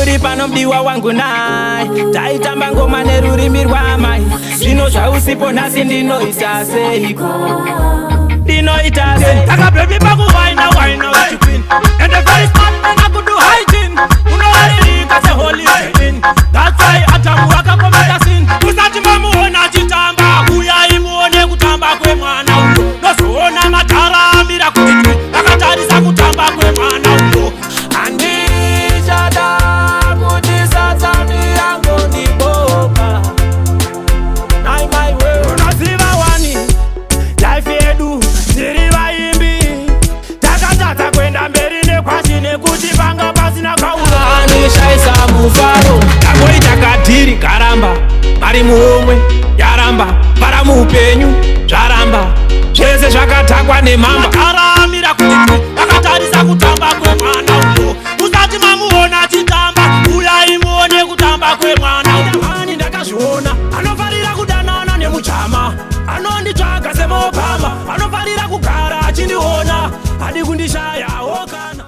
Uri pano mudiwa wangu nai, taitamba ngoma nerurimi rwamai. Zvino zvausipo nhasi, ndinoita seiko? Ndinoita sei? Taka baby pakuwaina waina uchiqueen and a very smart man akudo hygiene. Unowaririka seholiday Inn. That's why Adamu akakometa sin. Usati mamuona achitamba, uyai muone kutamba kwemwana uyo. Nozoona madhara amira kuti twi akatarisa kutamba kwemwana uyo. Handichada kuti Satani angondiboka. Nai maiwe, Unoziva wani life yedu, tiri vaimbi, takatadza kuenda mberi nekwashi nekuti panga pasina kaura. Andishaisa mufaro. Tangoita kadeal karamba, mari muhomwe yaramba, para muupenyu zvaramba, zvese zvakatakwa nemamba. Taramira kuti twi akatarisa kutamba kwemwana uyo. Usati mamuona achitamba, uyai muone kutamba kwemwana uyo. Ani ndakazviona, anofarira kudanana nemuchama, anonditsvaga semaObama, anofarira kugara achindiona, hadi kundishayawo kana.